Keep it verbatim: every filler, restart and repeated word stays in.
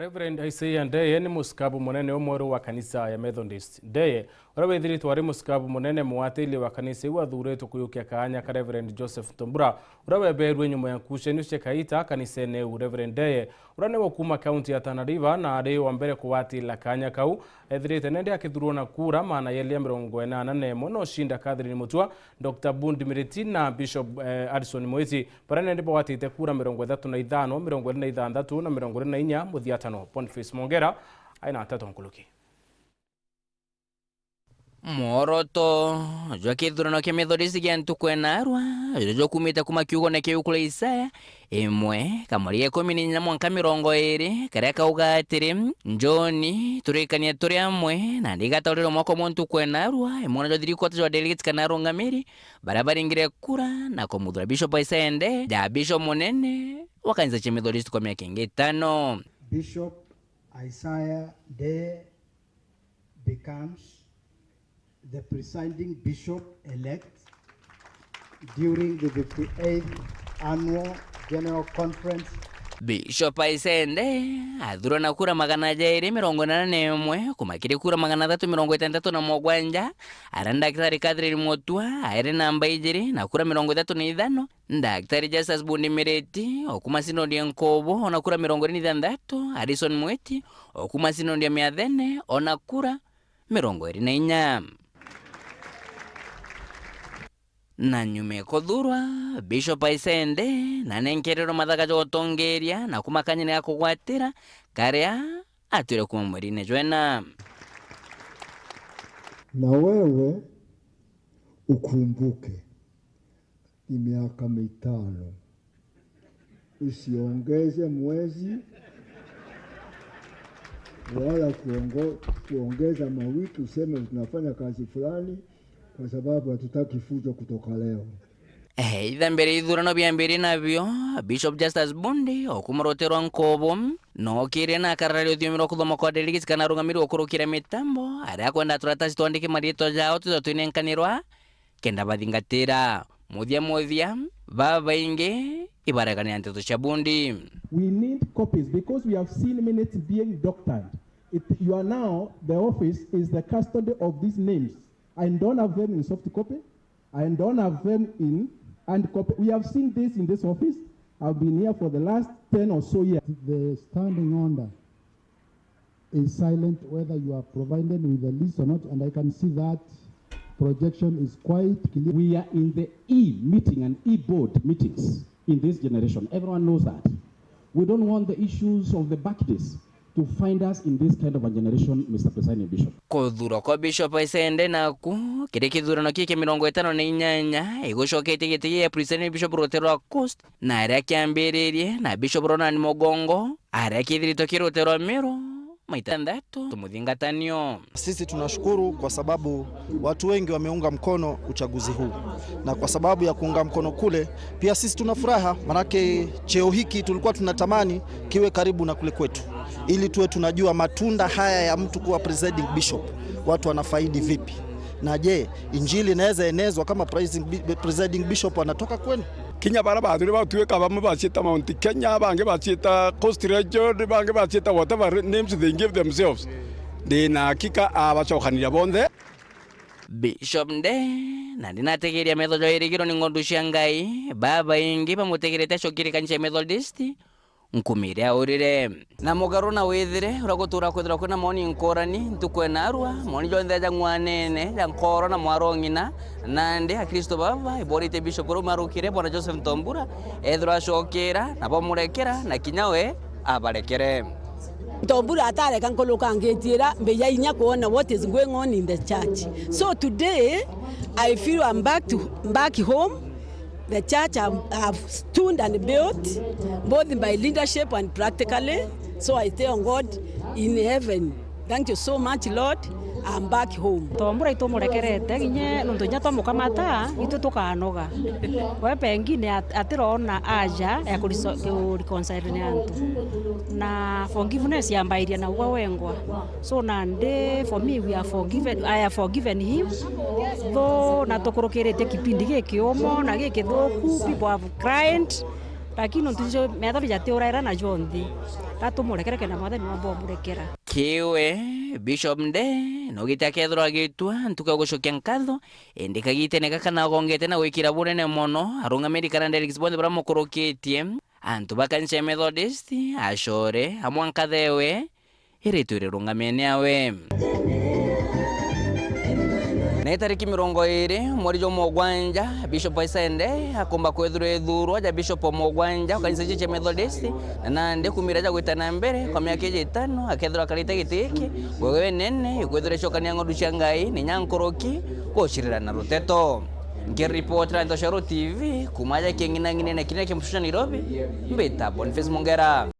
Reverend Isaiah Ndeye ni musikabu munene umweru wa kanisa ya Methodist. Ndeye, uria withiritwe ari musikabu munene muatili wa kanisa iu, athuritwe kuyukia kaanya ka Reverend Joseph Ntombura, uria weberue nyuma ya nkucanio cia kaita kanisene iu. Reverend Ndeye, uria niwe kuuma kaunti ya Tana River na ari wa mbere kugwatila kaanya kau, ethirite nende akithurwa na kura magana yeli ya mirongo inana na imwe, na ucinda Catherine Mutua, Doctor Bundi Miriti na Bishop, eh, Addison Mwiti. Baria nende bagwatite kura mirongo ithatu na ithano, mirongo iri na ithanthatu na mirongo iri na inya muthiatano. Boniface Mwongera aina nteto nkuruki. Mworoto jwa kithurano kia Methodist gia ntuku ena arua, juju jukumite kuma kiugone kia ibuku ria Isaya, imwe, kamuri ga ikumi na inya mwanka mirongo iri, karia kauga atiri, "Njoni, turikanie turi amwe, na ndigataurire mwako umwe ntuku ena arua, imwe najo thirikoti jwa delegates kana arungamiri, baria baringire kura na kumuthura Bishop Isende, ja Bishop munene wa kanisa cia Methodist kwa miaka ingi itano." Bishop Isaiah Ndeye becomes the presiding bishop-elect during the fifty-eighth Annual General Conference. Bishop Isende athurwa na kura magana jairi mirongo inana na imwe kuma kiri kura magana athatu mirongo itantatu na mugwanja, aria Daktari Catherine Mutua airi namba ijiri na kura mirongo ithatu na ithano, Daktari Justus Bundi Miriti o kuma Sinodi ya Nkobo ona kura mirongo iri na ithanthatu, Harrison Mwiti o kuma Sinodi ya Miathene ona kura mirongo iri na inya. Na nyuma ya kuthurwa, Bishop Isende nanenkererwe mathaga ja utongeria na kumakanyira ga kugwatira karia atwire kuma mweriine jwena. Na wewe ukumbuke, ni miaka mitano, usiongeze mwezi wala kuongo-, kuongeza mawiki useme tunafanya kazi fulani, kwa sababu hatutaki fujo kutoka leo. Eh, itha mbere ithurano biambiri nabio, Bishop Justus Bundi o kuma rutere rwa Nkobo, nookire na akarararia ruthiumi rwa kuthoma kwa delegate kana arungamiri gukurukira mitambo, aria akwenda turatasi twandike mariitwa jao twithwa twinenkanirwa, kenda bathingatira. Muthia muthia, babaingi ibareganira nteto cia Bundi. We need copies because we have seen minutes being doctored. It, you are now, the office is the custody of these names. I don't have them in soft copy. I don't have them in hard copy. We have seen this in this office. I've been here for the last ten or so years. The standing order is silent whether you are provided with a list or not, and I can see that projection is quite clear. We are in the e-meeting and e-board meetings in this generation. Everyone knows that. We don't want the issues of the back days to find us in this kind of a generation, Mister Presiding Bishop. Kuthurwa kwa Bishop Isende naku kiri kithurano kii kia mirongo itano na inyanya igucoketie giti gia Presiding Bishop rutere rwa Coast, na aria kiambiririe na Bishop Ronan Mugongo, aria kithiritwe ki rutere rwa Meru maita nthatu tumuthingatanio. Sisi tunashukuru kwa sababu watu wengi wameunga mkono uchaguzi huu, na kwa sababu ya kuunga mkono kule, pia sisi tuna furaha, manake cheo hiki tulikuwa tunatamani kiwe karibu na kule kwetu, ili tuwe tunajua matunda haya ya mtu kuwa presiding bishop, watu wanafaidi vipi, na je, injili inaweza enezwa kama presiding bi-, presiding bishop anatoka kwenu? Kinya bara bathuri batuika, bamwe baciita Mount Kenya, bangi baciita Coast Region, bangi baciita whatever names they give themselves. Ndi na hakika abacokaniria bonthe. Bishop Nde, na ndinategeria metho jwa irigiro ni ng'ondu cia Ngai, babaingi bamutegerete acokire kanisa ya Methodist, nkumi iria aurire. Na mugaru na withire uria gutura kwithirwa kwina moni nkurani, ntuku ena arua, moni jonthe ja ng'wanene, ja nkoro na mwaro ng'ina, nandi Akristo baba, iborite Bishop uria umarukire, Bwana Joseph Ntombura, ethirwa acokera, na bamurekera, na kinya we abarekere. Ntombura atareka nkuruka ngitira mbiya inya kuona what is going on in the church. So today, I feel I'm back to, back home. The church have, have stood and built, both by leadership and practically. So I thank God in heaven. Thank you so much, Lord. I'm back home. Ntombura itumurekerete, kinya nontu inya twamukamata, itu tukanoga. We pengine at-, atirona aja ya kuriso-, ku-, reconcile ni antu. Na forgiveness yambairia na ugwe wengwa. So nandi for me, we are forgiven, I have forgiven him. Though na tukurukiritie kipindi gikiumo na gikithuku, people have cried, lakini nontu icio method jatiuraira najo nthi. Gatumurekere kenda Mwathani wamba umurekera. Kiwe, Bishop Nde, nugite akethirwa agitua ntuku ya gucokia nkatho, indi kagitene gaka nagongete na gwikira bunene mono arungamiri kana delegates bonthe baria mukurukitie, antu ba kanisa ya Methodist, acore, amwe ankathewe, iritwe rirungamene awe. Na itariki mirongo iri mweri jwa mugwanja, Bishop Isende akumba kwithirwa ithurwa ja Bishop o mugwanja o kanisa iji cia Methodist, na nandi kumira ja gwita na mbere kwa miaka iji itano akethirwa akarite giti giki, wewe nene ikwithirwa icokania ng'ondu cia Ngai ni nyankuruki gucirira na ruteto. Nkiripotera Ntoshero T V kuma ja king'inang'inene kiria kia mucuca Nairobi, mbita Boniface Mungera.